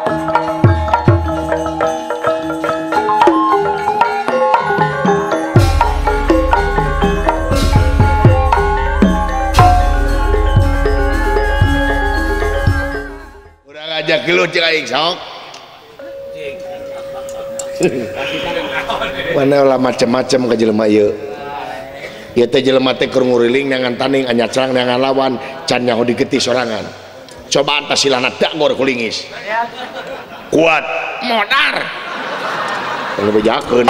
Urang aja gelut jeung aing sok. Mana ulah macem-macem ka jelema ieu. Ieu teh jelema teh keur nguriling neangan tanding anyacrang neangan lawan can nyaho digetih sorangan. Coba antas silana dangor kulingis. Kuat modar. Kalau bejakeun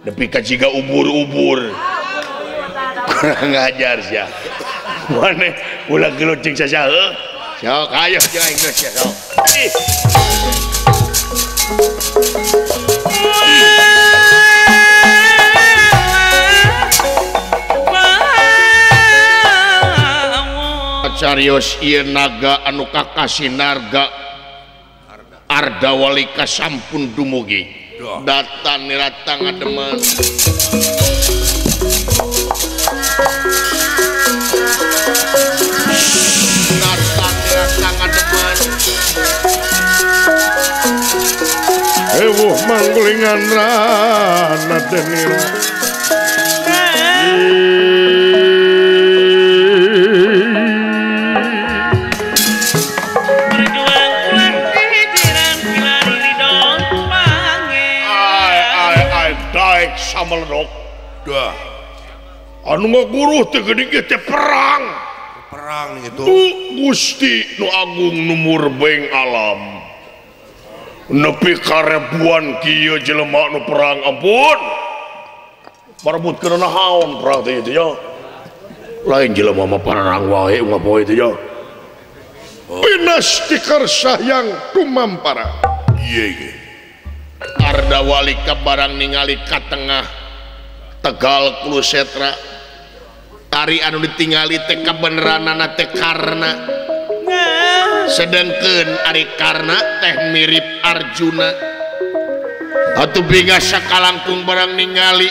nepi ka jiga ubur-ubur. Kurang ngajar sia. Maneh ulah gelut jeung saha heuh. Sok ayo jeung aing geus sia sok. Carios ieu naga anu kakasih narga Ardawalika sampun dumugi datan nirata ngademen datan nirata ngademen ewuh manggulingan rana denira sameledok dah anu ngaguruh teh geuning ieu teh perang perang gitu Gusti nu agung nu murbeng alam nepi karebuan kieu jelema nu perang ampun marebutkeun naon perang teh ieu nya lain jelema mah perang wae unggal poe teh nya pinas dikarsa yang tumampara ieu ge Ardawalika barang ningali ka tengah Tegal Kulusetra tari anu ditingali teh kabeneranana teh Karna sedengkeun ari Karna teh mirip Arjuna atuh bingah sakalangkung barang ningali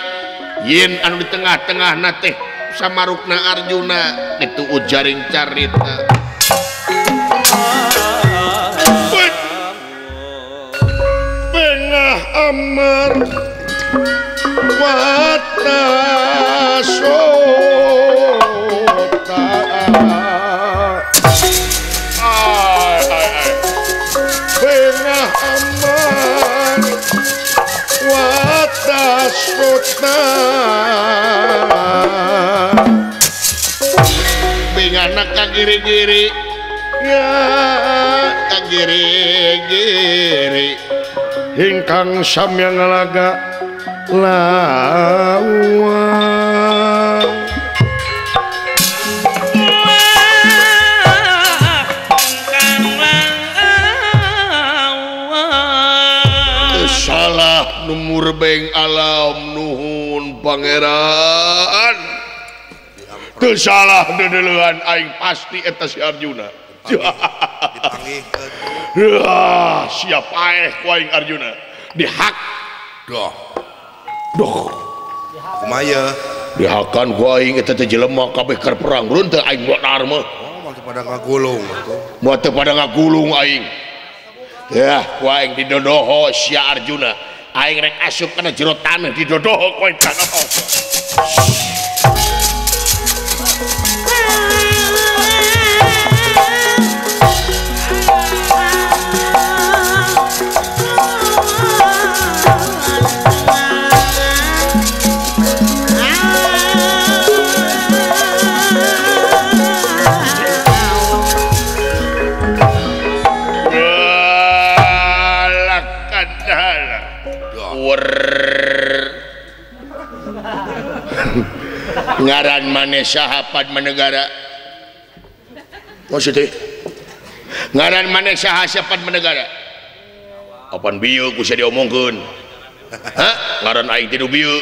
yen anu di tengah-tengahna teh samarukna Arjuna itu ujaring carita. Bengah amar watasota bengah amar watasota bengahna kagiri-giri ya kagiri-giri ingkang samyang ngalaga lawang salah nu murbeng alam nuhun pangeran teu salah deudeuleun aing pasti eta si Arjuna dipanggihkeun. Wah, siap aeh ku aing Arjuna dihak doh doh kumaha ye dihakan ku aing eta teh jelema kabeh keur perang reun teh aing modar mah. Oh, moal teu pada ngagulung atuh. Moal teu pada ngagulung aing. Yah, ku aing didodoho sia Arjuna. Aing rek asup kana jero taneuh didodoho ku aing taneuh. Ngaran maneh saha Padmanegara? Maksud teh? Ngaran maneh saha Padmanegara? Apan bieu ku sia diomongkeun? Hah? Ngaran aing teh nu bieu.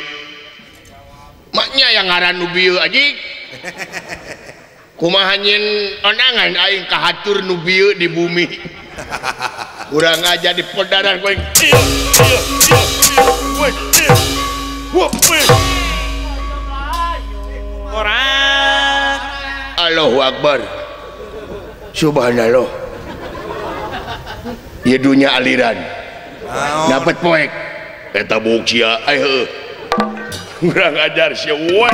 Maknya yang ngaran nu bieu anjing. Kumaha nyeun onangan aing kahatur nu bieu di bumi. Urang aja di podaran ku aing. Ieu ieu ieu ieu. Woi. Wah. Orang Allahu Akbar. Subhanallah. Ieu dunya aliran. Dapat poek. Eta buuk sia. Ai heueuh. Kurang ajar sia. Wah.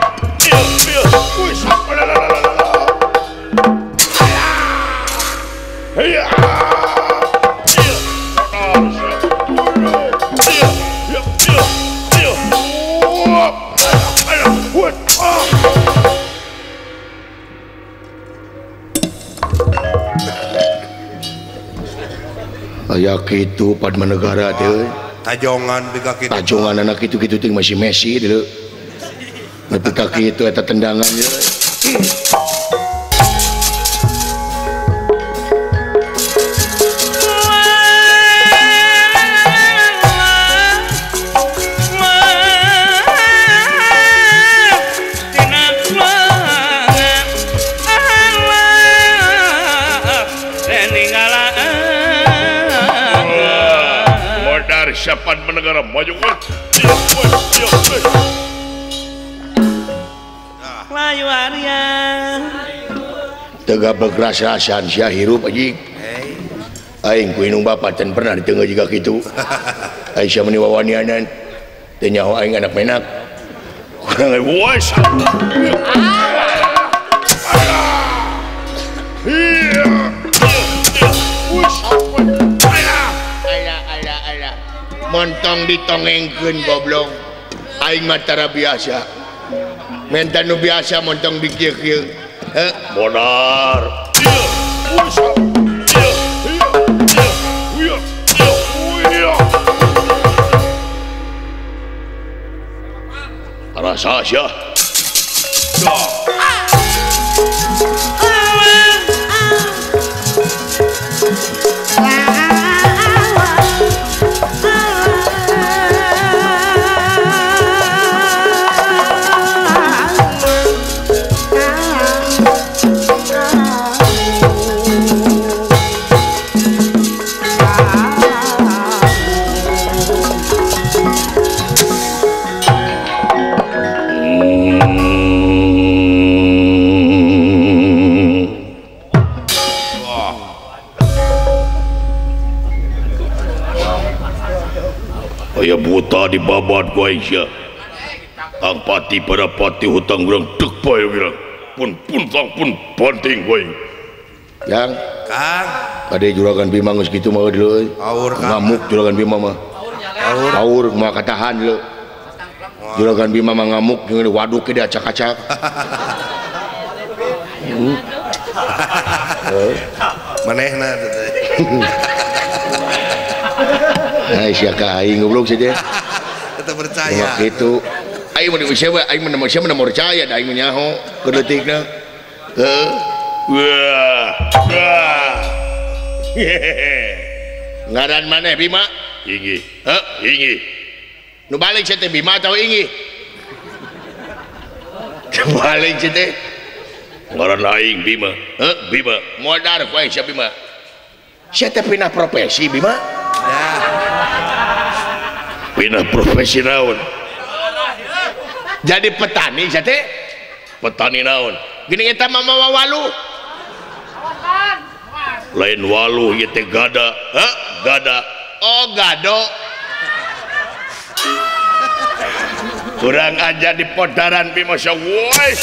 Aya kitu Padmanegara teh. Tajongan bika kitu. Tajongan anak kitu-kitu ting masih Messi deuleu. Nepi ka kitu eta tendangan ieu. Siapan menegara maju Layu Arya tega begrasasan sia hirup anjing. Aing ku indung bapa can pernah ditengah jiga kitu. Aing sia meuni wawanianan teu nyaho aing anak menak. Kurang woi. Montong ditongengkeun goblok. Aing mah tara biasa. Menta nu biasa montong di kieu-kieu. Heuh, modar. Rasa sia. Buta dibabat ku Aisyah. Kang Pati pada pati hutang urang dek bae urang. Pun puntang pun banting ku aing. Yang Kang, kade juragan Bima geus kitu mah deuleu. Ngamuk juragan Bima mah. Aur. Aur mah katahan deuleu. Juragan Bima mah ngamuk jeung waduk ge diacak-acak. Manehna teh. Hai sia ka aing goblok sia teh. Teu percaya. Kitu. Aing mun diusir we aing mun sia mun percaya da aing mun nyaho keur leutikna. Heuh. Wah. Wah. Ngaran maneh Bima? Inggih. Heuh, inggih. Nu balik sia teh Bima atawa inggih? Nu balik sia teh. Ngaran aing Bima. Heuh, Bima. Modar ku aing sia Bima. Sia teh pindah profesi Bima? Pindah profesi naon? Jadi petani sia teh? Petani naon? Gini eta mah mawa walu. Lain walu ieu teh gada. Hah? Gada. Oh, gado. Kurang aja di podaran Bima sia. Woi.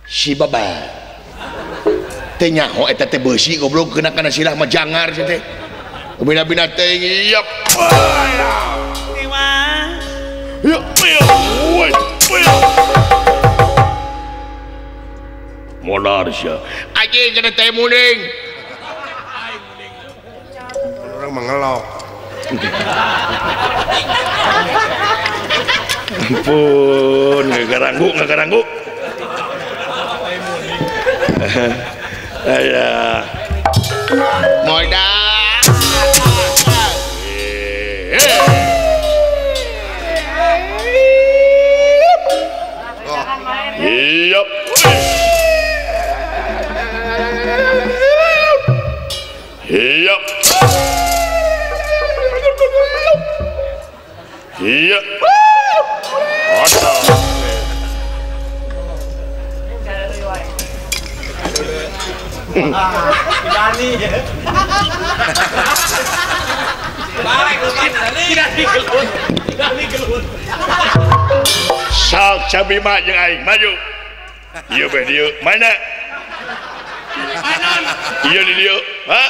Si baba teh nyaho eta teh beusi goblok kena kana silah mah jangar sia teh. Bina-bina teh yep. Modar sia. Anjing kana teh muning. Orang mengelok. Ampun, ngagaranggu, ngagaranggu. Ayah. Modar. Iya. Iya. Iya. Sok Cabima jeung aing maju. Ieu beh dieu mana? Ieu di dieu. Ha?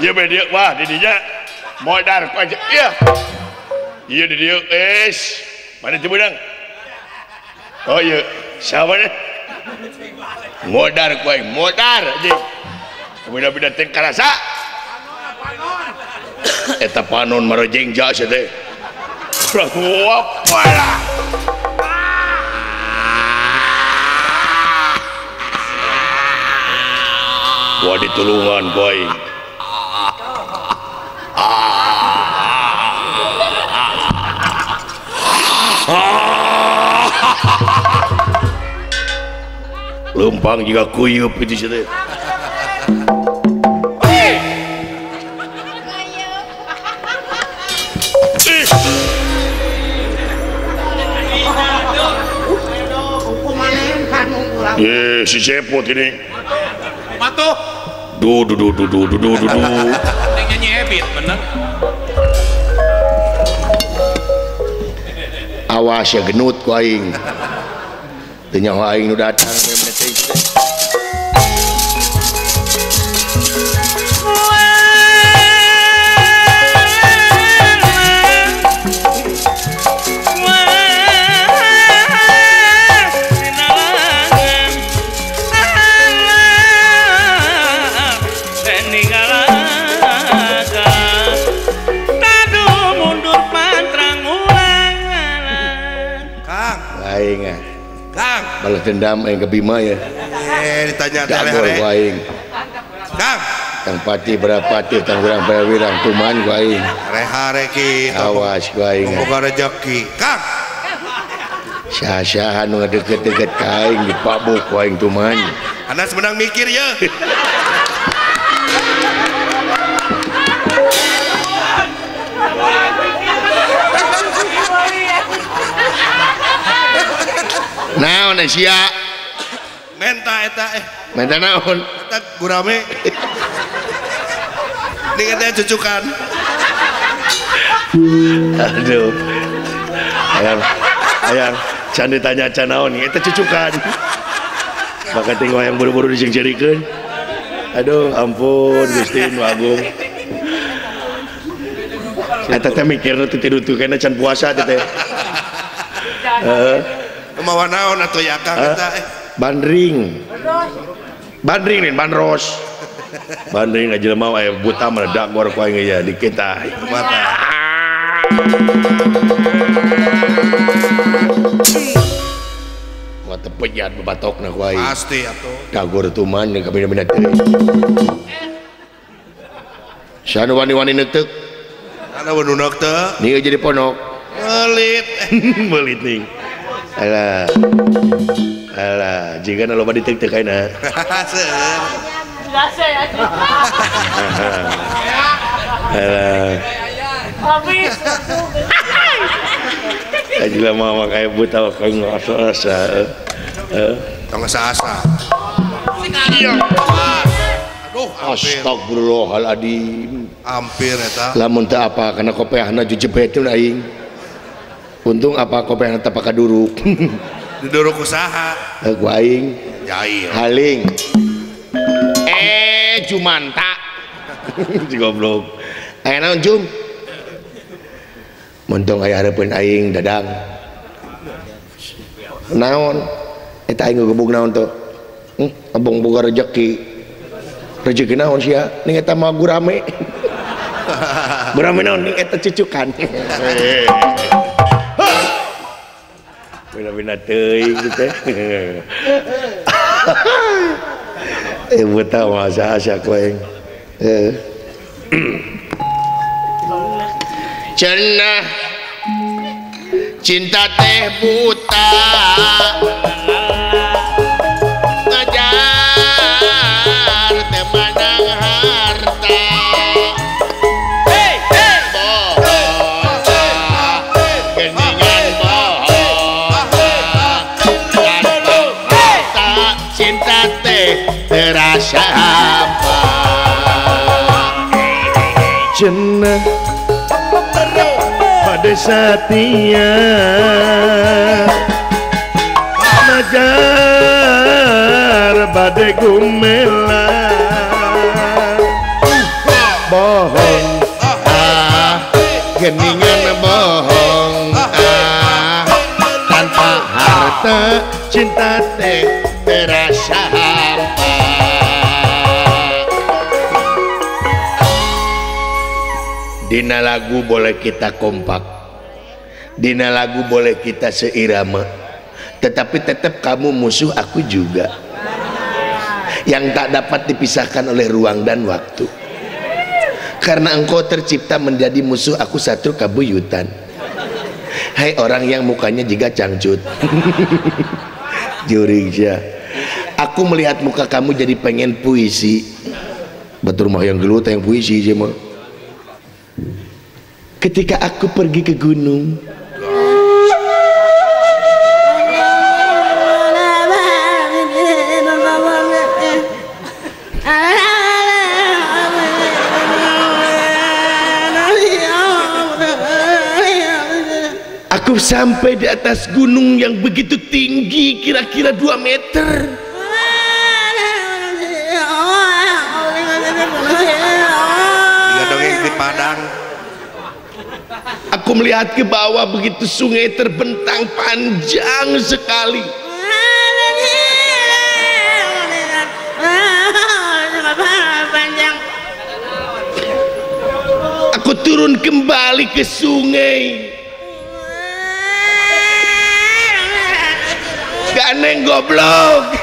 Ieu beh dieu wah di dinya. Modar ku aja. Ieu. Ieu di dieu es. Mana teu beunang? Oh ieu, saha mana? Modar ku aing, modar anjing. Beda-beda teh karasa. Eta panon marojeng ja sia teh. Wah, wah ditulungan ku aing. Lempang juga kuyup gitu sia teh. Ye, si Cepot ini. Matuh. Du du du du du du du du. Nyanyi Ebit bener. Awas ya genut ku aing. Teu nyaho aing nu datang. Balas dendam aing ke Bima ya. Ditanya teh aing. Kang. Tang pati berapati tang wirang wirang tuman ku aing. Rehare ki. Awas ku aing. Boga rezeki. Kang. Saha-saha nu ngadeukeut-deukeut ka aing dipabuk ku aing tuman. Anda semenang mikir ya. Naon sia? Menta eta Menta naon? Eta gurame. Ning eta cucukan. Aduh. Ayang, ayang, can ditanya can naon, eta cucukan. Maka tengok yang buru-buru dijengjerikeun. Aduh, ampun Gusti nu agung. Eta teh mikirna teu tidur-tidur can puasa teh teh. Heeh. Mawa naon atuh ya Kang eta Bandring. Bandring nih bandros. Bandring aja jelema aya buta meledak gor ku aing ya dikit ah. Mata. Wah tepejat babatokna ku aing. Pasti atuh. Dagor tuman jeung kabina-bina teuing. Sanu wani-wani neuteuk. Ana nu neuteuk. Nih jadi ponok. Melit. Melit nih. Alah. Alah, jika loba ditek-tek ayeuna. Seueur. Alah. Habis. Aja mah kayak buta kau ngerasa. Tong asa-asa. Iya. Aduh, astagfirullahaladzim. Hampir eta. Lamun teu apa kana kopeahna jejebet aing. Untung apa kopeahna teu pakaduruk. Diduruk usaha. Ku aing. Jail. Haling. Jumanta. Goblok. Aya naon Jum? Montong aya hareupeun aing dadang. Naon? Eta aing ngegebug naon tuh? Abong boga rejeki. Rejeki naon sia? Ning eta mah gurame. Gurame naon? Ning eta cucukan. Bina-bina teuing teh. Buta masa asa ku aing. Cenah cinta teh buta ngajar teh manang harta. Geningan Cenah pada setia majar badai gumela bohong ah geningan bohong ah tanpa harta cinta teh terasa hampa. Dina lagu boleh kita kompak, dina lagu boleh kita seirama, tetapi tetap kamu musuh aku juga, yang tak dapat dipisahkan oleh ruang dan waktu. Karena engkau tercipta menjadi musuh aku satu kabuyutan. Hai orang yang mukanya juga cangcut. Jurig ya. Aku melihat muka kamu jadi pengen puisi. Betul mah yang gelut yang puisi sih mah. Ketika aku pergi ke gunung, aku sampai di atas gunung yang begitu tinggi, kira-kira 2 meter. Dia dongeng di Padang. Aku melihat ke bawah, begitu sungai terbentang panjang sekali. Aku turun kembali ke sungai. Ganeng goblok.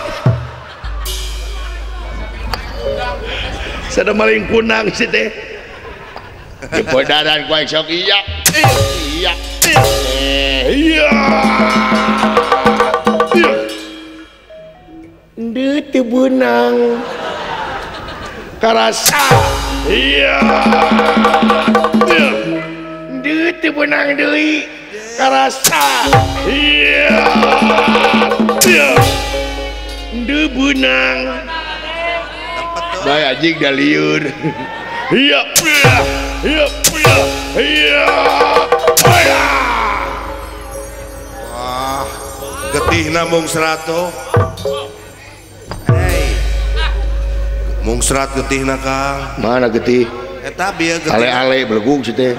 Sada maling kunang sih teh. Kebenaran gua sok iya. Iya. Iya. Ndeu teu beunang. Karasa. Iya. Ndeu teu beunang deui. Karasa. Iya. Ndeu beunang. Bae anjing da lieur. Iya. Iya. Iya. Wah, getihna mung serato. Hey. Mung serat getihna Kang. Mana getih? Eta bieu getih. Ale-ale belegug si teh.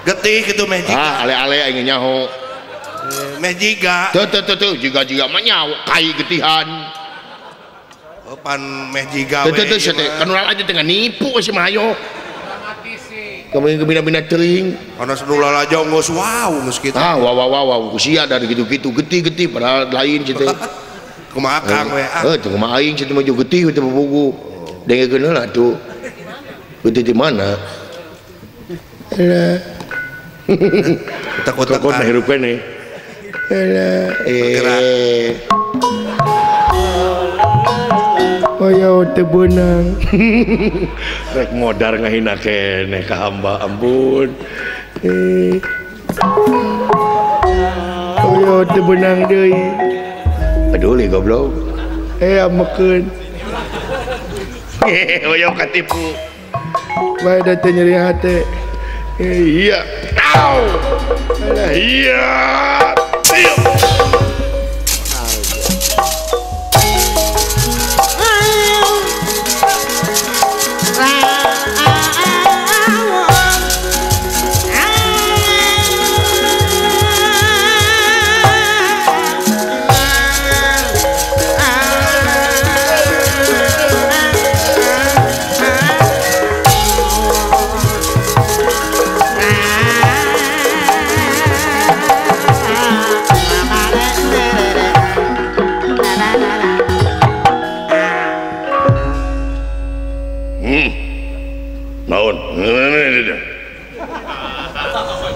Getih kitu meh jiga. Ah, ale-ale aing nyaho. Meh jiga. Teu teu teu jiga-jiga mah nyaho kai getihan. Oh, pan meh jiga we. Teu teu teu kan urang aja teh nipu si Mahayo. Kamu bina-bina teuing. Ana senula aja geus wow geus kitu. Ah, wow wow wow ku sia dari gitu-gitu getih-getih padahal lain si teh. Kumaha Kang we ah. Heuh, kumaha aing si teh mah getih teh buku. Dengekeun heula atuh. Getih di mana? Alah. Takut-takut hirup keneh. Alah, eh. Oh ya teu beunang. Rek modar ngahina keneh ka hamba ampun. Oh ya teu beunang deui. Peduli goblok. Amekeun. Hoyong katipu. Bae da teu nyeri hate. Iya. Au. Alah iya. Iya.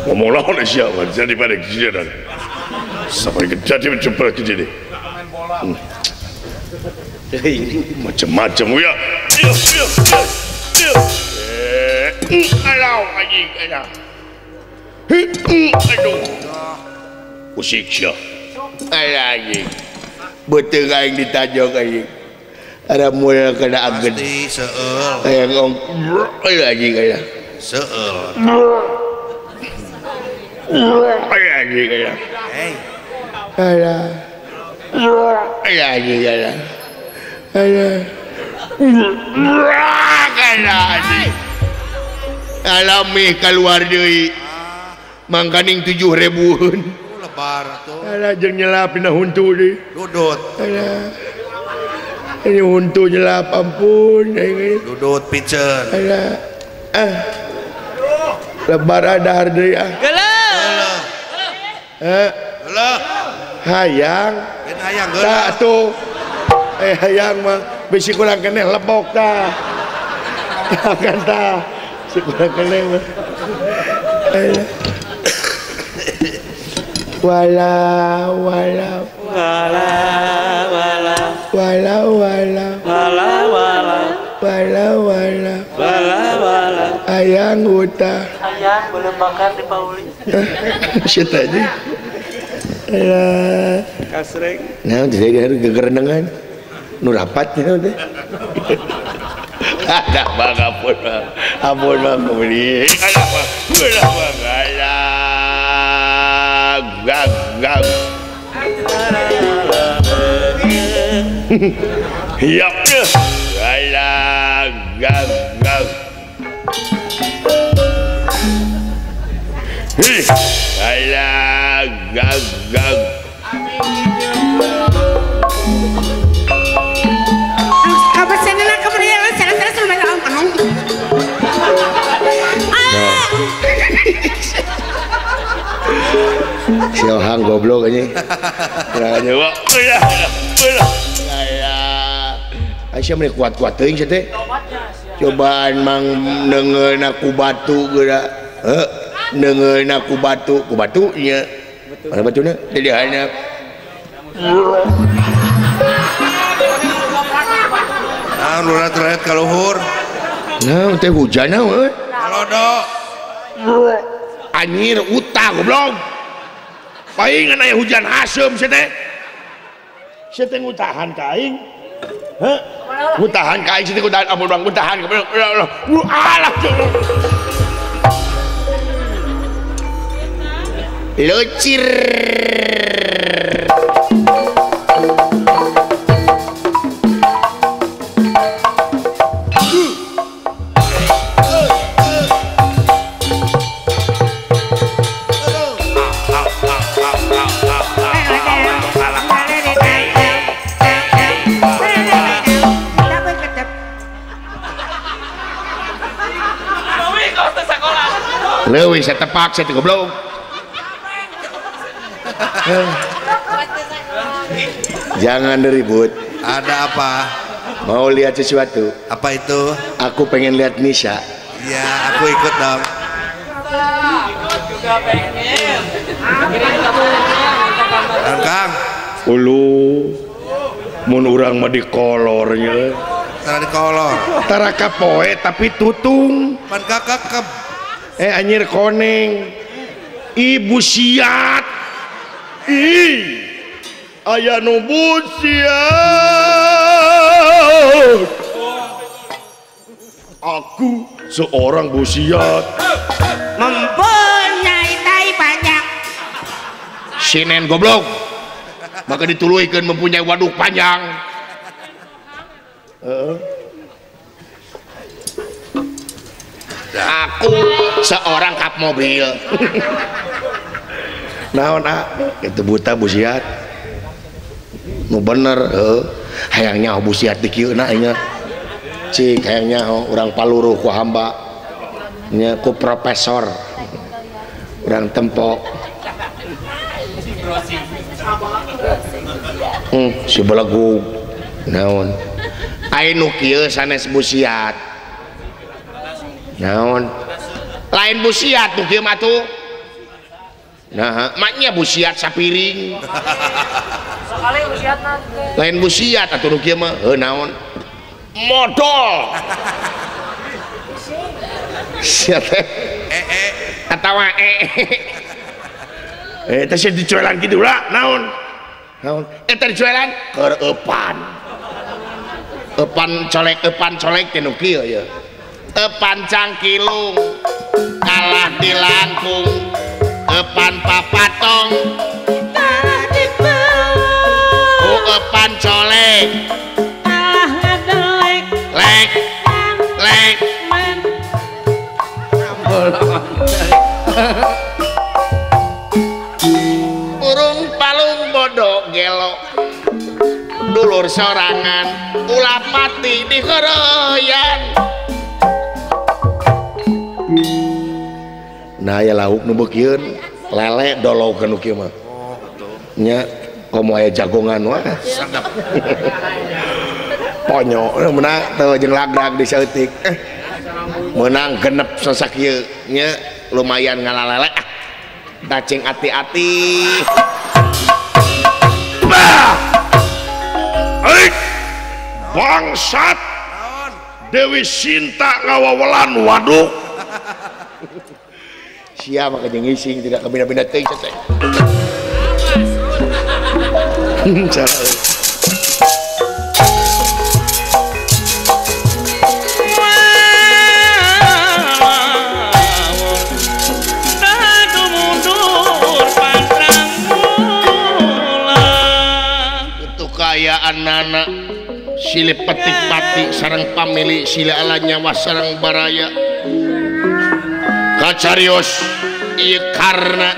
Ngomong lawan siapa jadi pada kejadian sampai kejadian cepat kejadian macam-macam ya. Aduh usik sia anjing beuteung aing ditajog anjing Ada mulai kena agen. Pasti seueul. Hayang ong lagi kaya. Seueul. Lagi kaya. Hey. Alah. Lagi kaya. Alah. Kena anjing. Alami keluar deui. Mangkaning 7.000-eun. Lebar atuh. Alah jeung nyelap dina huntu deui. Dudut. Alah. Ini huntu nyelap ampun aing. Dudut piceun. Alah. Ah. Lebar adar deui ah. Geuleuh. Heh. Geuleuh. Hayang. Lain hayang geuleuh. Tah atuh. Eh hayang mah bisi kurang keneh lebok tah. Tah kan tah. Si kurang keneh mah. Alah. Wala wala wala wala wala wala wala wala wala wala wala wala ayang uta ayang belum bakar di Pauli. Shit aja. Alah kasreng. Nah, jadi harus gegerenengan. Nu rapat nya teh. Ada bang ampun bang. Ampun bang beli. Ada bang. Ada bang. Alah. Gag gag. Ya. Alah gag gag. Hei. Alah gag gag. Si Ohang goblok aja. Kurang nyewa. Aisyah meni kuat-kuat teuing sia teh. Cobaan mang neungeun ku batu geura. Heuh, neungeun ku batu, ku batu nya. Mana batuna? Di dihandap. Nah, nurat-nurat ka luhur. Nah, teh hujan euy. Kalodo. Anjir utah goblok. Paingan aya hujan haseum sia teh. Sia teh ngutahan ka aing. Heuh. Ngutahan ka aing sia teh ngutahan amun urang ngutahan ka alah. Lucir. Leuwih saya tepak saya goblok. Jangan ribut. Ada apa? Mau lihat sesuatu? Apa itu? Aku pengen lihat Nisa. Iya, aku ikut dong. Ikut juga pengen. Kang. Ulu, mun urang mah dikolornya. Tara dikolor. Tara kapoe tapi tutung. Pan kakak. Anjir koneng. Ibu siat. Ih. Aya nu busiat. Aku seorang busiat. Mempunyai tai panjang. Sinen goblok. Maka dituluikeun mempunyai waduk panjang. Aku seorang kap mobil. Naon ah? Itu buta busiat. Nu bener heuh. Hayang nyaho busiat di kieu na nya. Cik hayang nyaho urang paluruh ku hamba. Nya ku profesor. Urang tempok. Si belegug. Naon? Ai nu kieu sanes busiat. Naon? Lain busiat nu kieu mah tuh. Nah, maknya busiat sapiring. Lain busiat atuh nu kieu mah, heuh naon? Modol. Sia teh. Atawa teh sia dicuelan kitu lah, naon? Naon? Eta dicuelan keur eupan. Epan colek teh nu kieu ye. Epan cangkilung kalah dilangkung, epan papatong kalah dipeluk. Oh, epan colek kalah ngadelek lek lek men. Burung palung bodoh gelo dulur sorangan ulah pati dihoroyan. Nah ya lauk nu beukieun lele dolowkeun nu kieu mah. Nya komo aya jagongan wah. Sadap. Ponyo meunang teu jeung lagdag di saeutik. Meunang genep sasakieu nya lumayan ngalalele ah. Dacing ati-ati. Bah! Eik! Bangsat! Dewi Sinta ngawawelan waduk. Siapa kejeng ngising tidak kebina-bina teuing teh. Itu kayaan nana silih petik pati sareng pamili silih ala nyawa sareng baraya. Kacarios ieu karna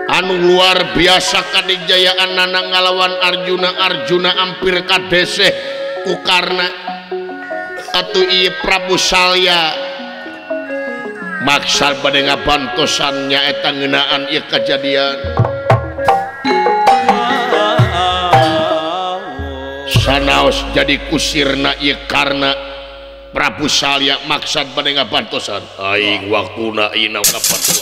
anu luar biasa kadijayaan nana ngalawan Arjuna. Arjuna ampir kadeseh ku Karna. Atuh ieu Prabu Salya maksad bade ngabantosan nyaeta ngeunaan ieu kajadian. Sanaos jadi kusirna ieu Karna. Prabu Salya maksad bade ngabantosan aing waktuna ieu ngabantosan.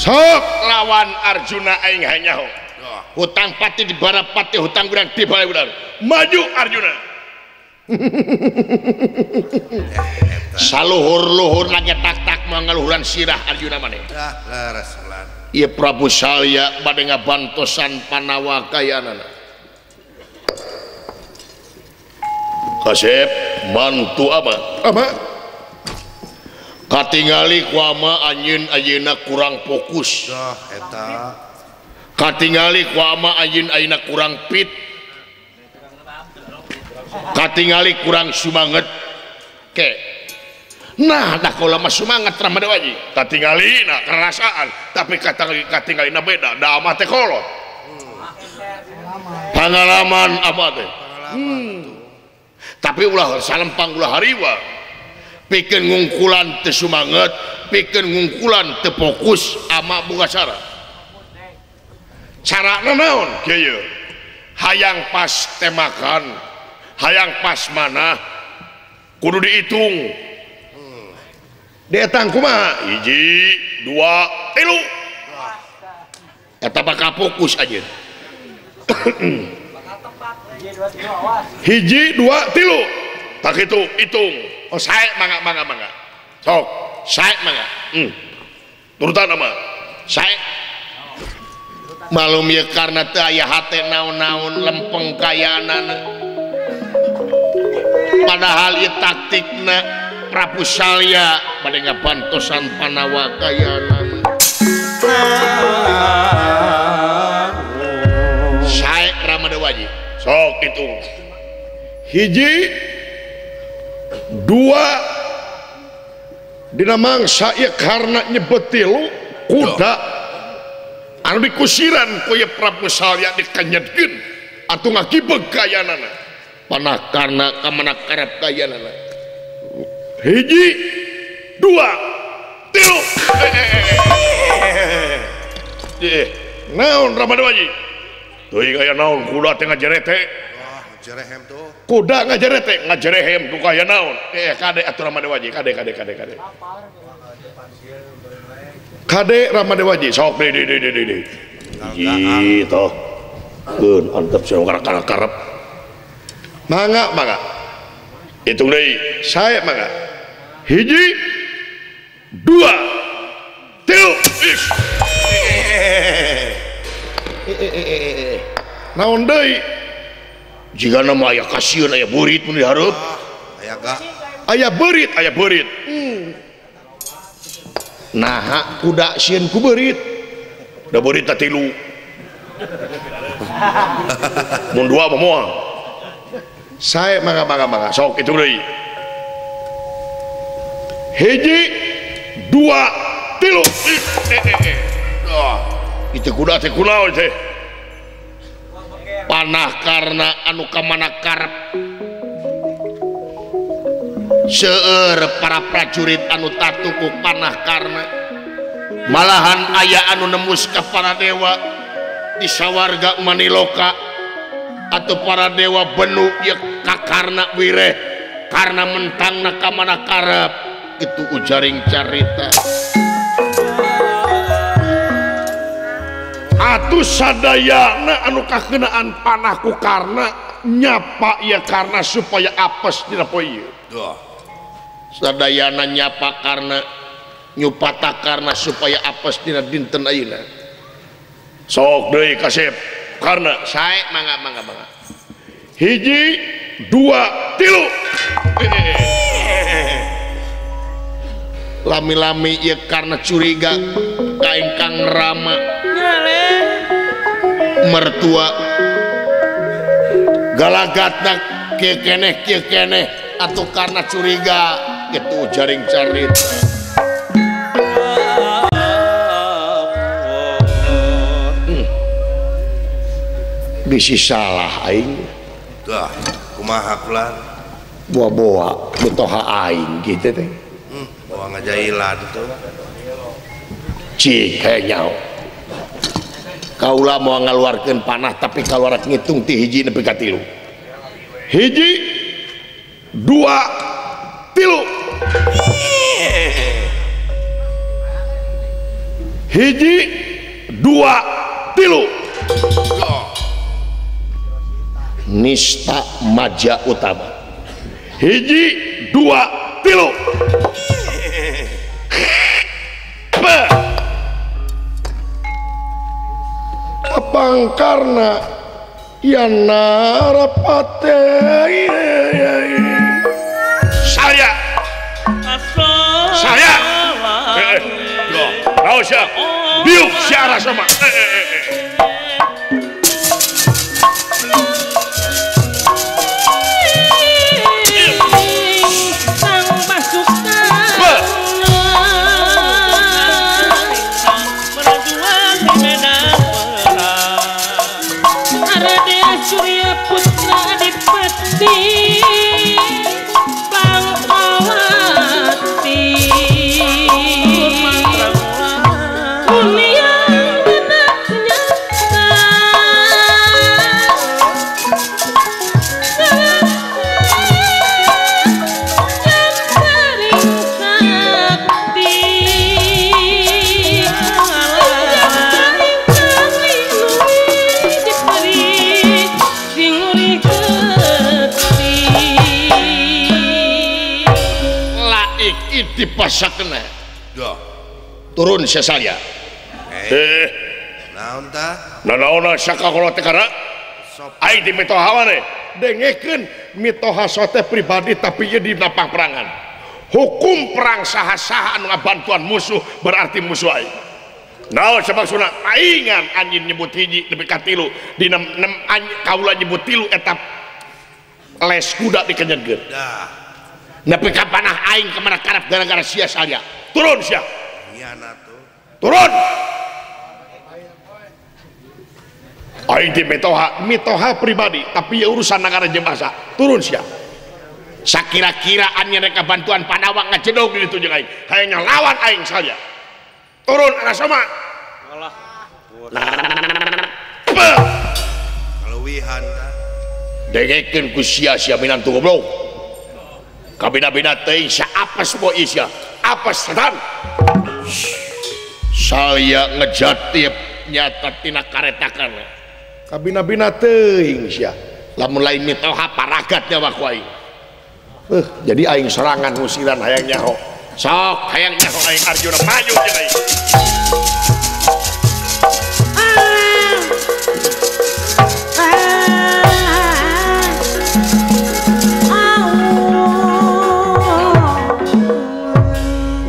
Sok lawan Arjuna aing hanyaho. Hutang pati di barapati, hutang gudang di balai gudang. Maju Arjuna. Saluhur-luhur lagi tak-tak mangaluhuran sirah Arjuna maneh. Ieu Prabu Salya bade ngabantosan Panawa kayanana. Kasep mantu ama. Ama. Katingali ku ama anjeun ayeuna kurang fokus. Dah eta. Katingali ku ama anjeun ayeuna kurang fit. Katingali kurang sumanget. Ke. Nah, dah kaula mah sumanget Ramada Waji. Katingali na kerasaan, tapi katingali na beda, da ama teh kolot. Pengalaman ama teh. Tapi ulah salempang ulah hariwa. Pikeun ngungkulan teu sumanget, pikeun ngungkulan teu fokus ama boga cara. Carana naon kieu? Hayang pas temakan, hayang pas mana kudu dihitung. Dietang kumaha? Hiji, dua, tilu. Eta bakal fokus aja. Hiji, dua, tilu. Tak itu hitung. Oh saya mangga mangga mangga. Sok, saya mangga. Turutan ama. Saya malum ya karena teu aya hate naon-naon lempeng kayanana. Padahal ieu taktikna Prabu Salya bade ngabantosan Panawa kayanana. Sae Ramada Waji. Sok hitung. Hiji, dua, dina mangsa ieu karna nyebet tilu kuda anu dikusiran ku ieu Prabu Salya dikenyetkeun atuh ngakibeg kayanana. Panah karna ka mana karep kayanana. Hiji, dua, tilu. Naon Ramada Waji? Teuing aya naon kuda teh ngajerete. Jerehem tuh. Kuda ngajere teh ngajerehem duka aya naon? Kade atuh Rama Dewaji, kade kade kade kade. Kade Rama Dewaji sok deui deui deui deui deui. Hiji toh. Keun antep sia karep. Mangga mangga. Hitung deui, sae mangga. Hiji, dua, tilu. Naon deui? Jigana mah aya kasieun aya beurit mun dihareup. Aya ga. Aya beurit, aya beurit. Naha kuda sieun ku beurit. Da beurit teh tilu. Mun dua mah moal. Sae mangga mangga mangga. Sok hitung deui. Hiji, dua, tilu. Itu kuda teh kunaon teh? Panah karena anu kamana karep. Seueur para prajurit anu tatuku panah karena. Malahan aya anu nembus ka para dewa di sawarga Maniloka atau para dewa benu ieu ka Karna wireh karena mentangna ka mana karep. Itu ujaring carita. Atuh sadayana anu kakenaan panah ku Karna nyapa ieu Karna supaya apes dina poe ieu. Sadayana nyapa Karna nyupata Karna supaya apes dina dinten ayeuna. Sok deui kasep Karna sae mangga mangga mangga. Hiji, dua, tilu. Lami-lami ieu Karna curiga ka ingkang Rama mertua galagatna kieu keneh atuh Karna curiga kitu jaring carit. Bisi salah aing. Dah kumaha kulan boa-boa mitoha aing kitu teh. Bawa ngajailan tuh. Cik nyaho. Kaula mau ngaluarkeun panah tapi kaluar ngitung ti hiji nepi ka tilu. Hiji, dua, tilu. Hiji, dua, tilu. Nista maja utama. Hiji, dua, tilu. Kapang Karna ya narapate. Saya saya naon sia biuk sia sama Surya Putra Adipati Pangkawati dunia benar nyata dan paling sakti dipasakna turun sesalya. Naon tah? Nanaonna saka kolot teh kana? Aing di mitoha maneh. Dengekeun mitoha sote pribadi tapi ieu di lapang perangan. Hukum perang saha-saha anu ngabantuan musuh berarti musuh aing. Naon samaksudna? Paingan anjing nyebut hiji nepi ka tilu dina nem kaula nyebut tilu eta les kuda dikenyegeun. Nepi ka panah aing ka mana karep gara-gara sia salya. Turun sia. Hianat tuh. Turun. Aing di mitoha, mitoha pribadi tapi ya urusan nagara jeung bangsa. Turun sia. Sakira-kira anjeun rek bantuan Pandawa ngajedog di ditu jeung aing. Hayang ngalawan aing salya. Turun arasoma. Kalah. Kaluwihan tah. Dengekeun ku sia-sia minantu goblok. Kabina-bina teuing sia apes poe sia. Apes setan. Saya ngejatip nyata tina karetakan. Kabina-bina teuing sia. Lamun lain mitoha paragat nyawa ku aing. Jadi aing serangan ngusiran hayang nyaho. Sok hayang nyaho aing Arjuna maju jeung aing.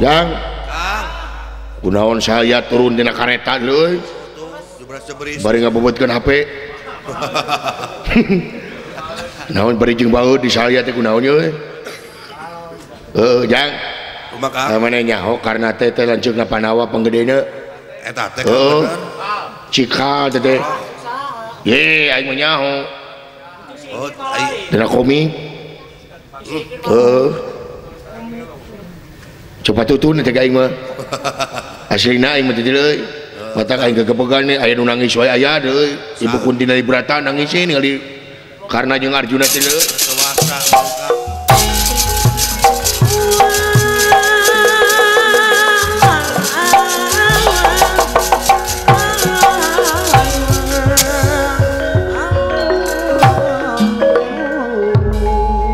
Jang, kunaon saya turun dina kareta leuy. Bari ngabobotkeun HP. Naon bari jeung baeud di saya teh kunaon euy. Heuh, Jang. Kumaha? Maneh nyaho karena teh teh lanceukna Pandawa panggedena. Eta teh bener. Cikal teh teh. Ye, aing mah nyaho. Oh, ai. Dina komik. Heuh. Coba tutun teh aing mah. Aslina aing mah teh deui. Matak aing gegebegan aya nu nangis wae aya deui. Ibu Kunti dari Brata nangis ningali karena jeung Arjuna teh deui.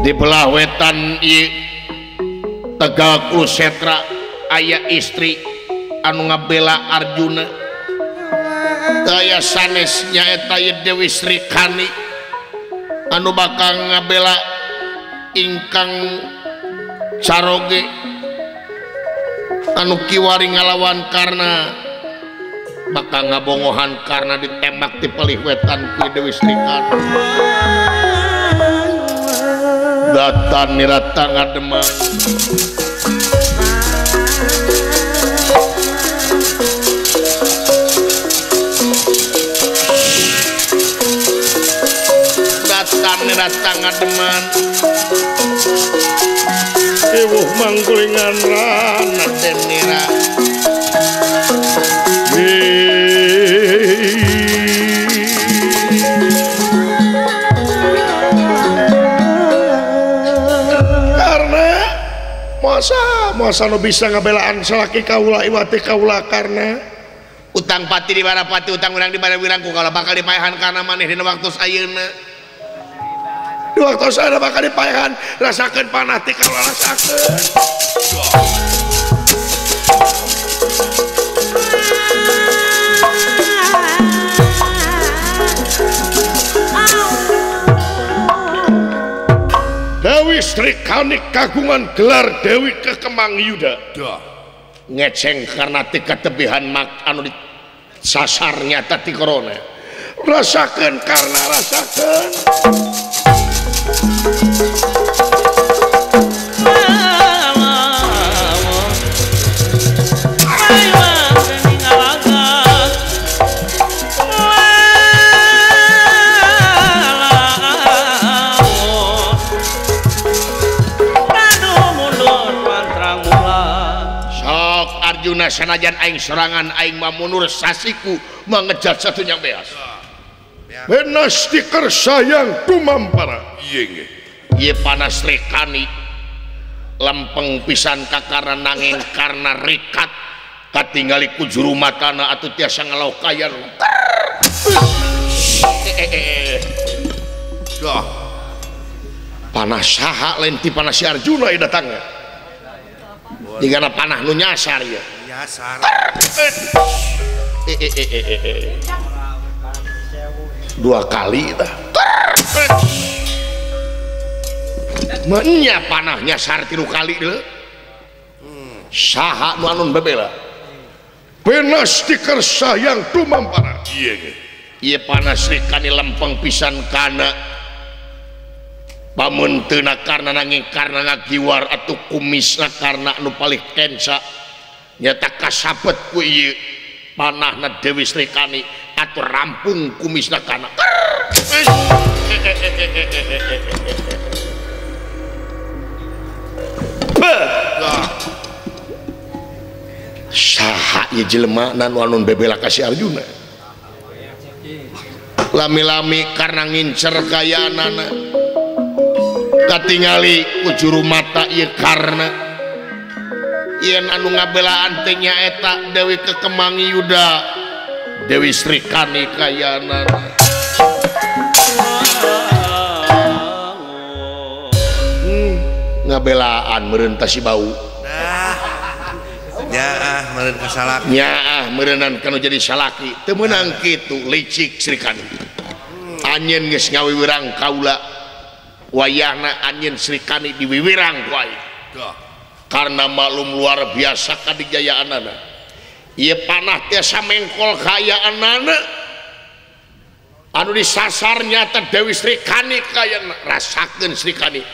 Di belah wetan ieu Tegal Kurusetra aya istri anu ngabela Arjuna. Aya sanes nyaeta Dewi Sri Kani anu bakal ngabela ingkang caroge anu kiwari ngalawan karena bakal ngabongohan karena ditembak di pelih wetan ku Dewi Sri Kani. Datan nirata ngademan. Datan nirata ngademan. Ewuh mangkulingan rana denira. Masa nu bisa ngabelaan salaki kaula iwati kaula karena utang pati di barapati utang wirang di barawirang ku kaula bakal dipaehan karena maneh dina waktu ayeuna. Di waktu ayeuna bakal dipaehan, rasakeun panah ti kaula rasakeun. Dewi Sri Kani kagungan gelar Dewi Kekemang Yuda. Ngeceng karena tika tebihan mak anu disasar nyata ti corona. Rasakeun karena rasakeun. Arjuna sanajan aing serangan aing mah mundur sasiku mengejar satunya beas. Benas dikersayang tumampara. Ieu nggih. Ieu panas rekani lempeng pisan kakarna nanging karena rikat katingali ku juru matana atuh tiasa ngalokayan. Dah. Panas saha lain ti panas si Arjuna ieu datangna. Digana panah nu nyasar ya. Nyasar. Dua kali tah. Menya panah nyasar 3 kali deui. Saha nu anun bebela? Benas dikersayang tumampara. Ieu ge. Ieu panas rikani lempeng pisan kana pamunteuna karna nanging karna ngagiwar atuh kumisna karna nu palih kenca nyata kasabet ku ieu panahna Dewi Sri Kani atuh rampung kumisna karna. Saha ieu jelema nu anun bebela ka si Arjuna. Lami-lami karena ngincer kayaanana katingali ku juru mata ieu karna yen anu ngabelaan teh nyaeta Dewi Kekemangi Yuda Dewi Srikani kayaanana. Ngabelaan meureun tah si bau. Nyaah meureun ka salaki. Nyaah meureunnan kanu jadi salaki. Teu meunang kitu licik Srikani. Anjeun geus ngawiwirang kaula. Wayahna anjeun Srikani diwiwirang ku aing. Karena maklum luar biasa kadijayaanana. Ieu panah tiasa mengkol kaayaanana. Anu disasar nyata Dewi Srikani kaayana. Rasakeun Srikani.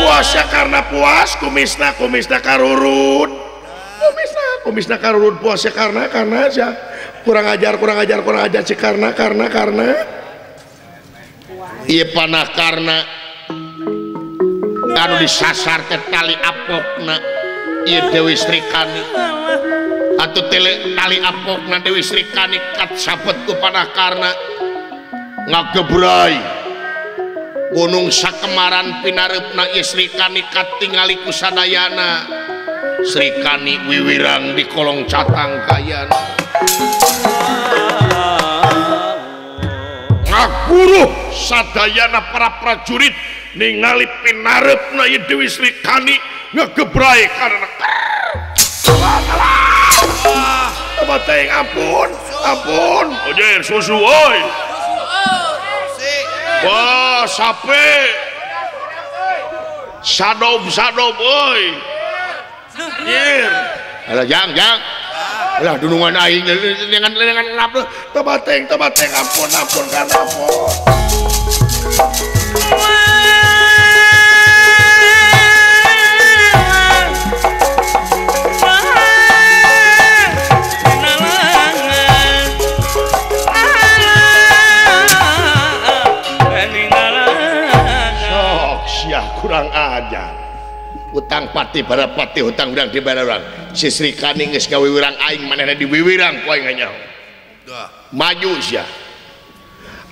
Puasa karena puas kumisna kumisna karurun kumisna kumisna karurun puasa karena aja kurang ajar kurang ajar kurang ajar si karena ieu panah karena anu disasar ke tali apokna ieu Dewi Srikani atuh tali apokna Dewi Srikani katsapet ku panah karna ngagebrai gunung sakemaran pinareupna ieu Srikani katingali ku sadayana. Srikani wiwirang di kolong catang kayana ngaguruh sadayana para prajurit ningali pinareupna ieu Dewi Srikani ngegebrai karena teuing ampun ampun ojer susu euy. Wah, sape. Sadob sadob euy. Nyir. Alah jang jang. Alah dunungan aing lengan lap. Tobateng tobateng ampun ampun karena ampun. Kurang ajar utang pati bara pati hutang urang dibayar urang si Srikani geus ngawiwirang aing manehna diwiwirang ku aing nyaho maju sia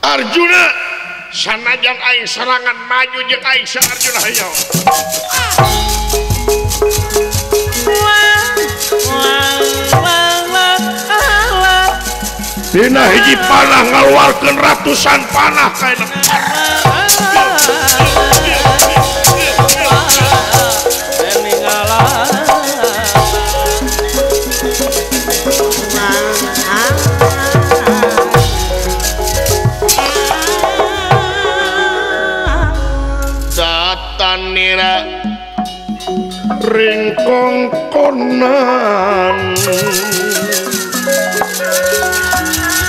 Arjuna sanajan aing serangan maju jeung aing si Arjuna hayo. Dina hiji panah ngaluarkeun ratusan panah kaena. Datanira ringkongkonan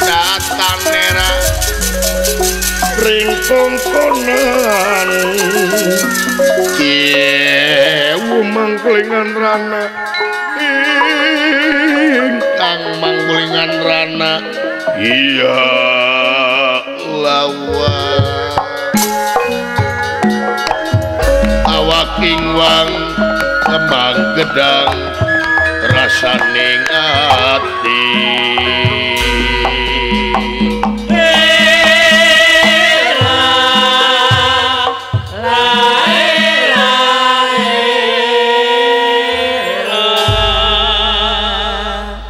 datanera ringkongkonan kiewu mangkulingan rana ingkang mangkulingan rana iya lawa awak ingwang kembang gedang rasaning ati.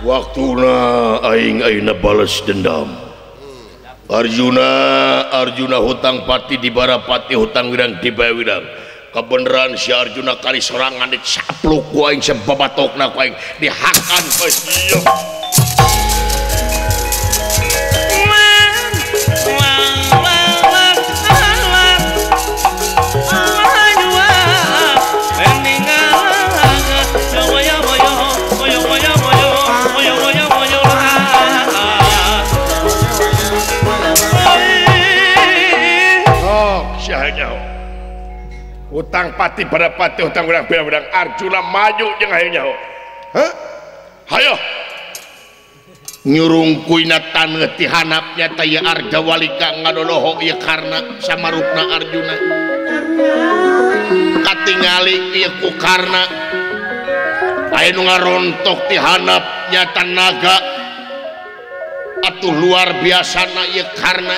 Waktuna aing ayeuna bales dendam. Arjuna Arjuna hutang pati dibarapati hutang wirang dibawirang. Kebenaran si Arjuna kali serangan dicapluk ku aing sebabatokna ku aing dihakan ieu. Hutang pati pada pati hutang urang pirang-pirang Arjuna maju jeung hayu nyaho. Hah? Hayo. Nyurung kuina taneuh ti handap nyata ieu Ardawalika ngadodoho ieu Karna samarupna Arjuna. Katingali ieu ku Karna aya nu ngarontok ti handap nyata naga. Atuh luar biasana ieu Karna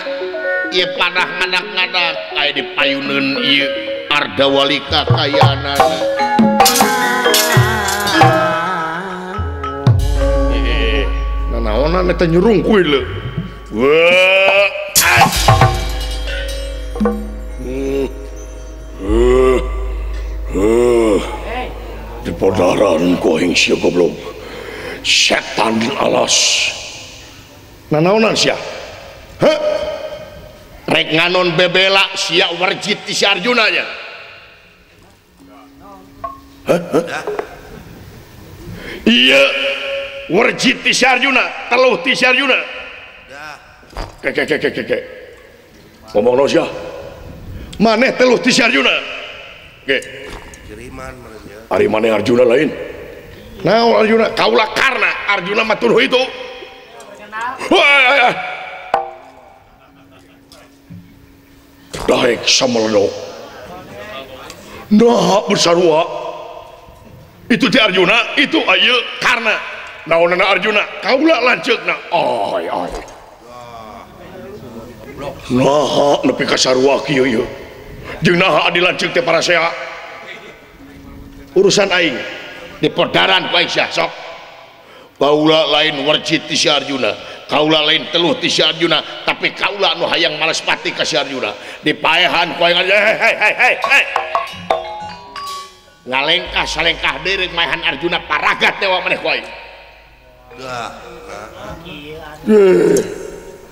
ieu panah ngadak-ngadak aya dipayuneun ieu Ardawalika kayaanana. Naonan eta nyurung kuy leu. Wah. Dipodaran ku aing sia goblok. Setan alas. Nanaonan sia? Heh. Rek nganon bebela sia warjit ti si Arjuna nya. Heh? Iya. Warjit ti si Arjuna, teluh ti si Arjuna. Ke ke ke ke ke. Ngomong naon sia? Maneh teluh ti si Arjuna. Ke. Kiriman maneh. Ari maneh Arjuna lain. Naon Arjuna? Kaula Karna, Arjuna mah tuduh itu. Wah. Daek sameledok. Nah bersarua. Itu ti Arjuna, itu ayeuna Karna. Naonana Arjuna kaula lanceukna ay ay naha nepi ka sarua kieu ieu jeung naha adi lanceuk teh parasea urusan aing dipodaran ku aing sia sok kaula lain warjit ti si Arjuna kaula lain teluh ti si Arjuna tapi kaula nu hayang malespati ka si Arjuna dipaehan ku aing hei hei hei hei hei ngalengkah salengkah deui rek maehan Arjuna paragat dewa maneh ku aing.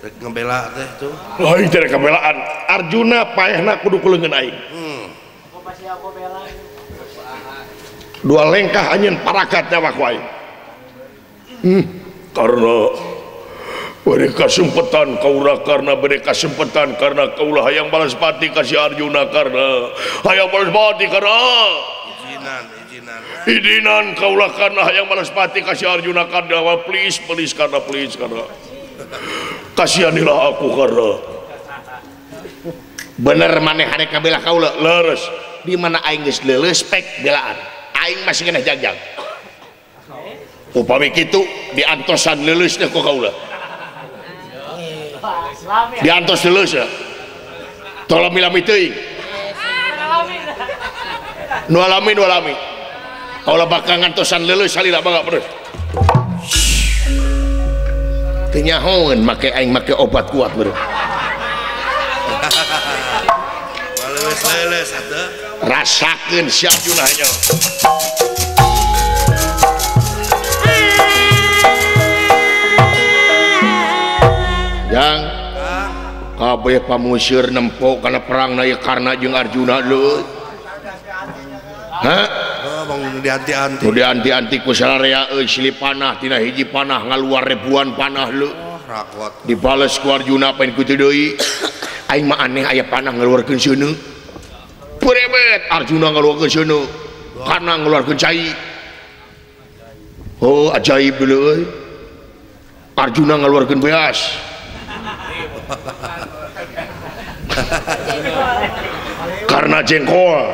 Rek ngebela teh tuh. Aing teh rek ngebelaan. Arjuna paehna kudu ku leungeun aing. Dua lengkah anjeun paragat nyawa ku aing. Karena beri kasempatan kaula karena beri kasempatan karena kaula hayang balas pati ka si Arjuna karena hayang balas pati karena izinan izinan izinan kaula karena hayang balas pati ka si Arjuna karena please please karena please karena kasihanilah aku karena bener maneh harek kabela kaula leres di mana aing geus leuleus pek belaan aing masih keneh jagjag upami kitu diantosan leuleus teh ku kaula diantos leuleus ya tong lami-lami teuing nu alami nu alami kaula bakal ngantosan leuleus salila bangga pedes teu nyahoeun make aing make obat kuat beureum leuleus atuh rasakeun si Arjuna nya. Yang kabeh pamuseur nempo kana perang na ieu Karna jeung Arjuna leuh. Hah? Oh, bang dianti-anti. Nu dianti-anti ku sararea euy silih panah tina hiji panah ngaluar ribuan panah leuh. Oh, rakot. Dibales ku Arjuna paen kitu deui. Aing mah aneh aya panah ngaluarkeun seuneu. Purebet Arjuna ngaluarkeun seuneu. Karna ngaluarkeun cai. Oh, ajaib leuh euy. Arjuna ngaluarkeun beas. Karena jengkol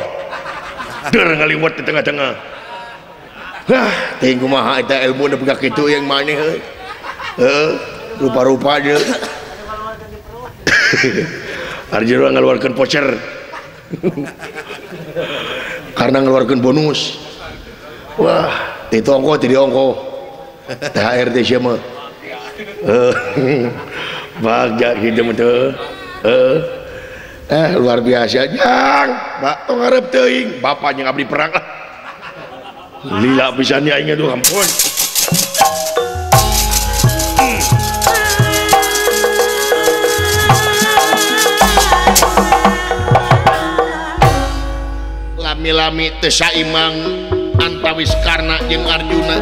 der ngaliwat di tengah-tengah. Hah, teuing kumaha eta ilmu nepi ka kitu yang maneh euy. Heuh, rupa-rupa deui. Arjuna ngaluarkeun voucher. Karena ngaluarkeun bonus. Wah, teu ongko teu diongko. THR teh sia mah. Bagja gitu mah teu. Luar biasa jang. Bak tong ngarep teuing, bapaknya ngabdi perang lah. Lila pisan aing aduh ampun. Lami-lami teu saimang antawis Karna jeung Arjuna.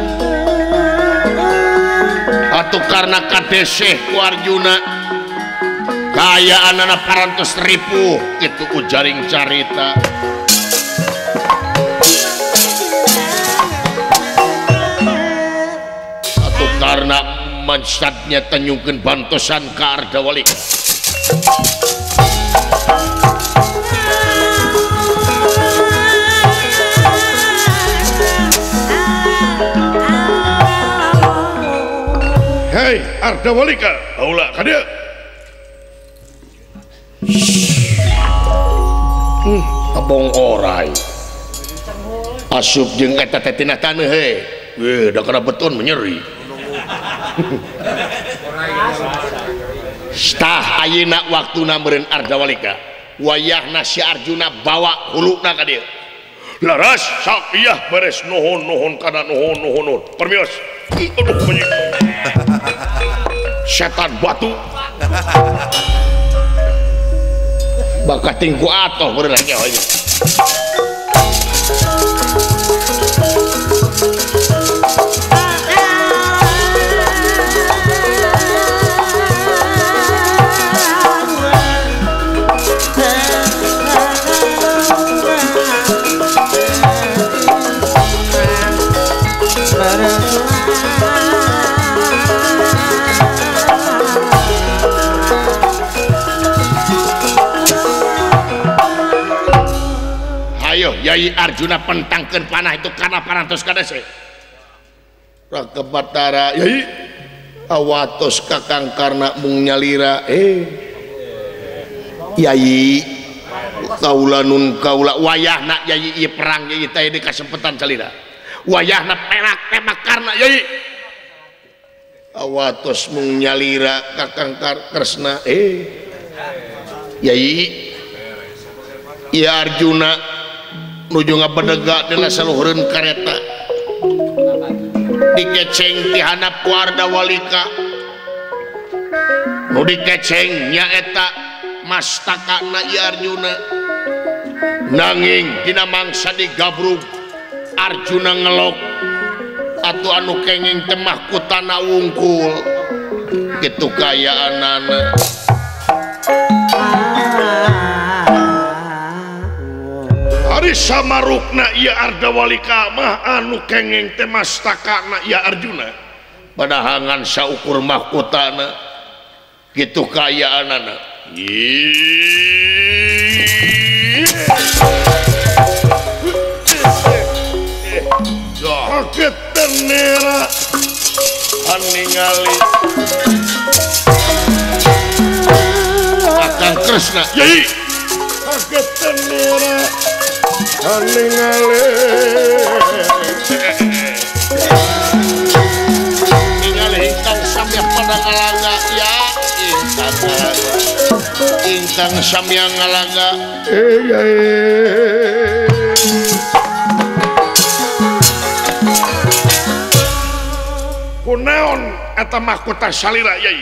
Atuh karena kadeseh ku Arjuna kaayaanana parantos ripuh kitu ujaring carita. Atuh karena mansatnya tanyungkeun bantosan ka Ardawalika. Hei Ardawalika, kaula ka dieu. Abong orai. Asup jeung eta teh tina taneuh he. Weh, da kana beton menyeri. Tah ayeuna waktuna meureun Ardawalika. Wayahna si Arjuna bawa huluna ka dieu. Laras sok iyah beres nuhun-nuhun kana nuhun-nuhun. Permios. Aduh menyik. Setan batu. Bakal tingku atoh meureun nya hoyong. Yai Arjuna pentangkeun panah itu kana parantos kadese. Raka Batara Yai awatos Kakang Karna mung nyalira Yai kaula nun kaula wayahna Yai ieu perang Yai teh di kasempetan salira. Wayahna perak tembak Karna Yai awatos mung nyalira Kakang Kresna Yai Ieu Arjuna nuju ngabedega dina saluhureun kareta dikeceng ti handap ku Ardawalika nu dikeceng nyaeta mastakana ieu Arjuna nanging dina mangsa digabrug Arjuna ngelok atuh anu kenging teh mahkotana wungkul kitu kayaanana. Ari samarukna ieu Ardawalika mah anu kenging teh mastakana ieu Arjuna padahangan saukur mahkotana kitu kayaanana. Kaget tenera ningali Kakang Kresna Yai kaget tenera ningali ningali ingkang samya pada ngalaga ya ingkang ngalaga ingkang samya ngalaga kunaon eta mahkota salira Yai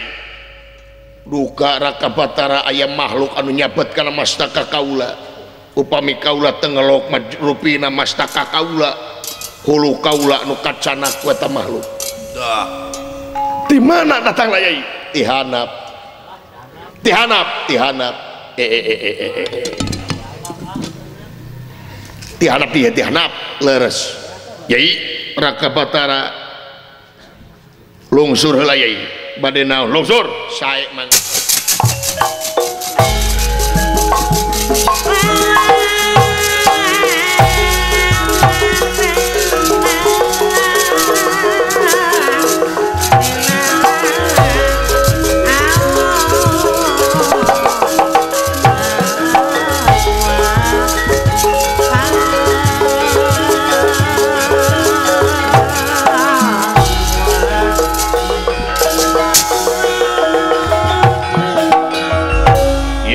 duka Raka Batara aya makhluk anu nyabet kana mastaka kaula upami kaula tengelok rupina mastaka kaula hulu kaula nu kacanak ku eta makhluk. Dah. Di mana datang lah Yai? Tihanap. Tihanap, tihanap. Tihanap dia, tihanap leres. Yai Raka Batara lungsur heula Yai. Bade naon? Lungsur sae mangga.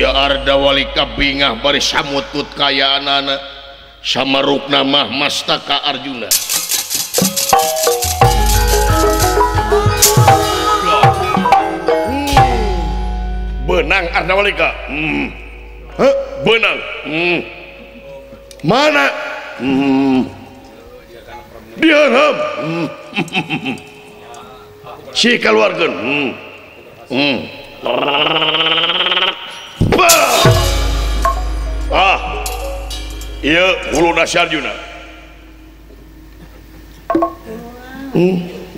Ardawalika bingah bari samutut kayaanana samarukna mah mastaka Arjuna. Benang Ardawalika. Heh, benang. Mana? Diangham. Si kaluarkeun. Ah, ieu huluna si Arjuna.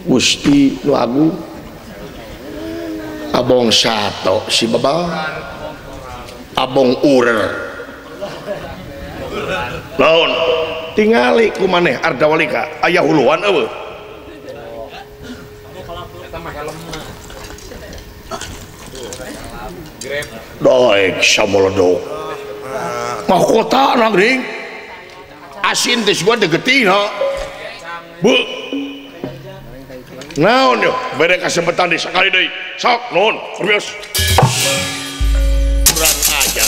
Gusti nu agung. Abong sato si baba abong urer naon tingali ku maneh Ardawalika aya huluan eueuh daek samoledok mahkota nagring asin teh gua degetina bu naon yo bere kasempatan deui sakali deui sok nuhun serius kurang aja.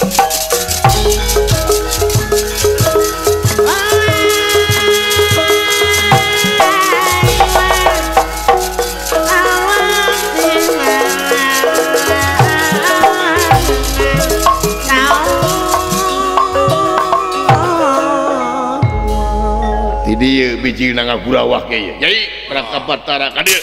Di biji na ngagurawah ge ieu. Yai Raka Batara ka dieu.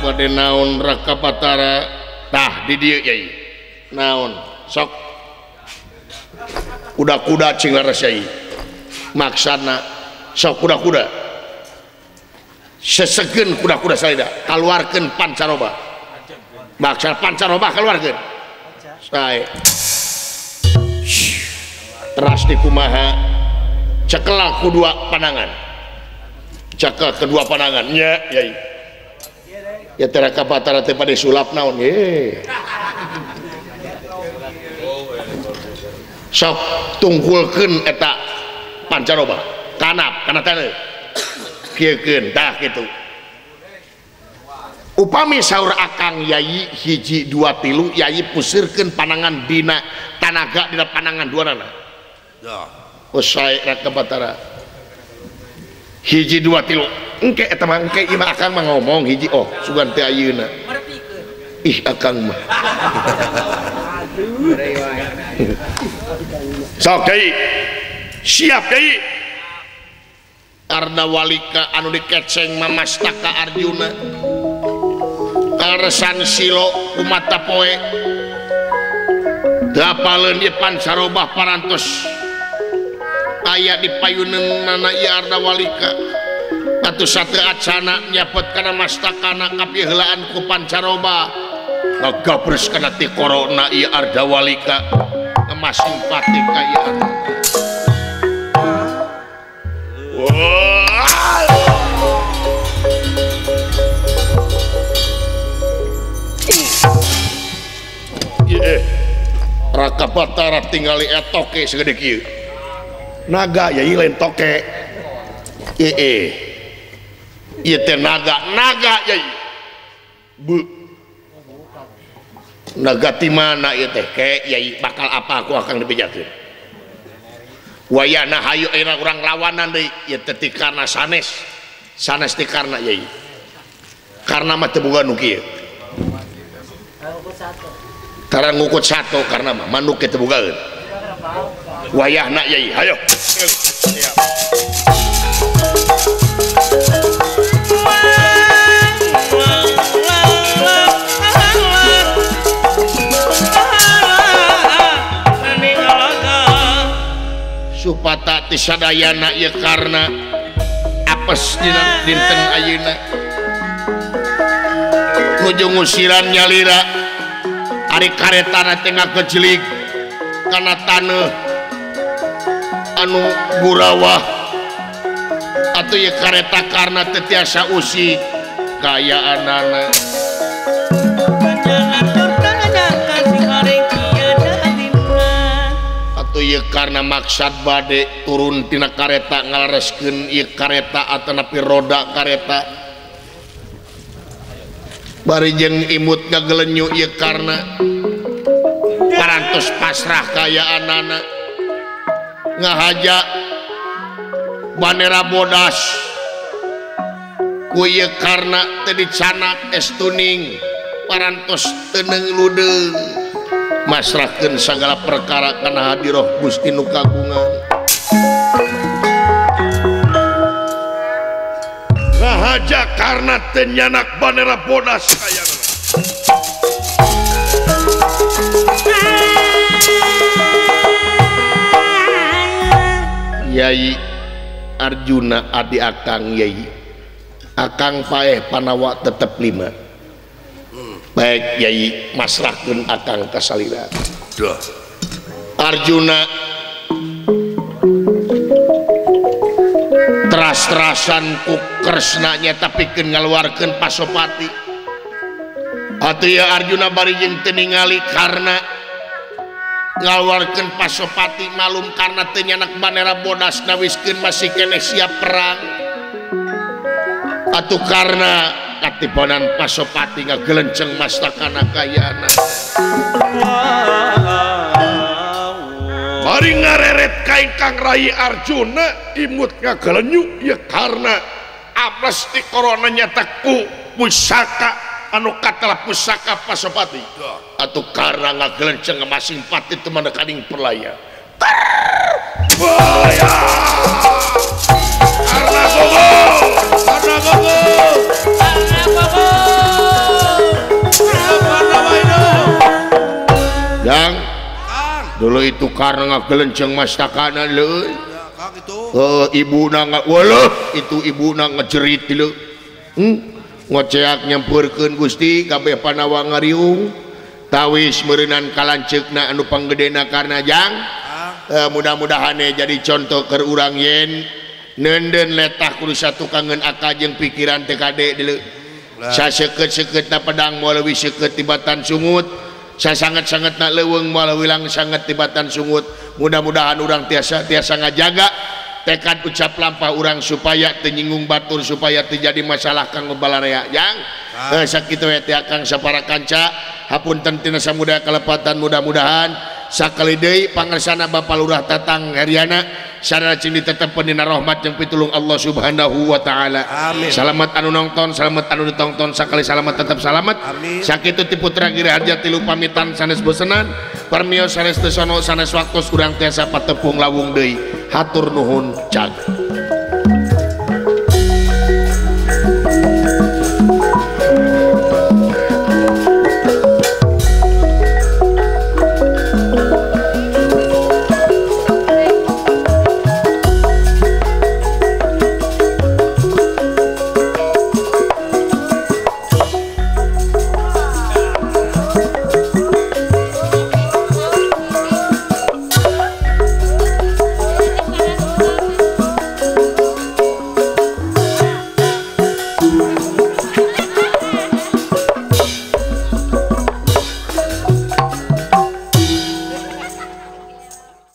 Bade naon Raka Batara tah di dieu yai. Naon sok kuda-kuda cing laras yai. Maksana sok kuda-kuda sesegeun kuda-kuda salida kaluarkeun pancaroba maksa pancaroba kaluarkeun sae teras di kumaha cekel ku dua pandangan cekel kedua pandangan nya yai ya teh Raka Batara teh pada sulap naon ye sok tungkulkeun eta pancaroba kanap kana taneuh kieukeun tah kitu upami saur akang yai hiji dua tilu yai pusirkeun panangan dina tanaga dina panangan duanana usai Raka Batara hiji dua tilu engke eta mah engke ieu mah akang mah ngomong hiji oh sugan teh ayeuna ih akang mah sok yai siap yai Ardawalika anu dikeceng mamastaka Arjuna kaleresan silo kumata poe teu apaleun ieu pancarobah parantos aya di payuneunana ieu Ardawalika atuh sateu acana nyapet kana mastakana kapiheulaan ku pancaroba ngagabres kana ti korona ieu Ardawalika ngemasing pati ka ieu Arjuna. Raka Batara tingali etoke segede kieu. Naga yai lain toke. Ieu ieu teh naga, naga yai. Bu. Naga ti mana ieu teh? Ke yai bakal apa aku akan dibejakeun. Wayana hayu ayeuna urang lawanan deui ieu teh ti karna sanes. Sanes ti karna yai. Karna mah teu boga nu kieu. Tara ngukut satu karena mah manuk teu bogaeun. Wayahna yai hayo. Supata ti sadayana ieu karna apes dina dinten ayeuna. Nuju ngusiran nyalira ari karetana teh ngagejlig kana taneuh anu gurawah atuh ieu kareta karna teu tiasa usik kaayaanana. Atuh ieu karna maksad bade turun tina kareta ngalereskeun ieu kareta atanapi roda kareta bari jeung imut ngagelenyu ieu karna parantos pasrah kaayaanana ngahaja bandera bodas ku ieu karna teu dicanak es tuning parantos teu ludeung masrahkeun sagala perkara kana hadiroh Gusti nu kagungan. Ngahaja karna teu nyanak bandera bodas kaayana. Yai Arjuna adi akang Yai akang paeh Panawa tetep 5 baik Yai masrahkeun akang ka salira. Arjuna teras-terasan ku Kresna nyata pikeun ngaluarkeun Pasopati. Atuh ya Arjuna bari jeung teu ningali karena ngaluarkeun Pasopati malum karena teu nyanak banera bodas nawiskeun masih keneh siap perang. Atuh karena katiponan Pasopati ngagelenceng mastakana kayana. Bari ngareret ka ingkang Rai Arjuna imut ngagelenyu ya karena apes ti corona nyata ku pusaka anu katelah pusaka Pasopati. Atuh karena ngagelenceng masing pati teu manekaning perlaya. Terbaya. Karena gogo, karena gogo, karena gogo. Yang dulu itu karena ngagelenceng mastakana leuy. Ibu na waluh itu ibu na ngejerit leuy. Ngoceak nyampeurkeun Gusti kabeh Panawa ngariung tawis meureunan kalanceukna anu panggedena karena jang mudah-mudahan jadi contoh keur urang yen neundeun letah kudu satukangeun akal jeung pikiran teh kade deuleu saseukeut-seukeutna pedang moal leuwih seukeut tibatan sungut sasanget-sangetna leuweung moal wilang sanget tibatan sungut. Mudah-mudahan urang tiasa ngajaga tekad ucap lampah urang supaya teu nyinggung batur supaya teu jadi masalah kanggo balarea jang. Sakitu we teh akang sapara kanca hapunten tina samudaya kalepatan mudah-mudahan sakali deui pangersana Bapak Lurah Tatang Heriana sadaya cing ditetepen dina rahmat jeung pitulung Allah Subhanahu wa taala. Amin. Salamet anu nongton, salamet anu ditongton, sakali salamet tetep salamet. Sakitu ti putra Giri Harja tilu pamitan sanes bosenan, permios sanes teu sono sanes waktos urang tiasa patepung lawung deui. Hatur nuhun cag.